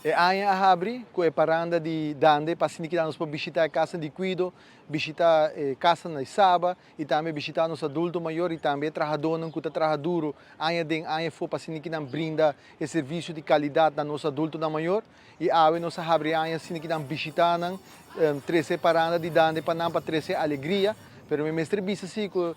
E aña a habri ku e paranda di Dande pa asina kita nos por bishita e kasnan di kuido, bishita e kasnan na Saba i tambe bishita nos adulto mayor i tambe e trahadónan ku ta traha duro aña den aña afó pa asina kinan brinda e servisio di kalidat na nos adultonan mayor. I awe nos a habri e aña asina kinan bishita nan, trese e paranda di Dande pa nan pa trese alegria. Pero mi mester bisa si ku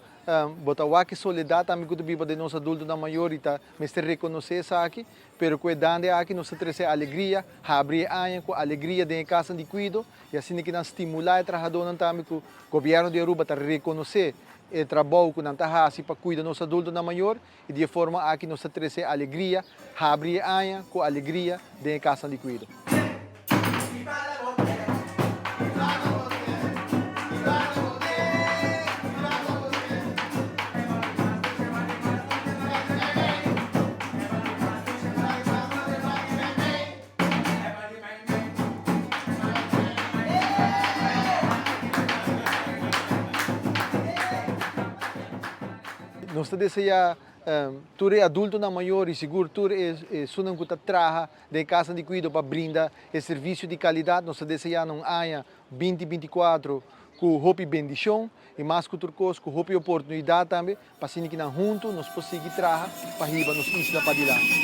bo ta wak e soledat tambe ku ta biba den nos adultonan mayor i ta mester rekonosé esaki. Pero ku e dande aki nos ta trese alegria, habri e aña ku alegria den e kasnan di kuido i asina ki nan stimulá e trahadónan tambe ku Gobièrnu di Aruba ta rekonosé e trabou ku nan ta hasi pa kuida nos adultonan mayor i di e forma aki nos ta trese alegria, habri e aña ku alegria den e kasnan di kuido. Nos ta desea tur e adultonan mayor y sigur tur esunnan cu ta traha den e kasnan di kuido pa brinda e servisio di kalidat. Nos ta deseá na un aña binti 24 ku hopi bendishon i mas ku tur kos ku hopi oportunidat tambe pa asina ki nan huntu nos por sigui traha pa hiba nos isla padilanti.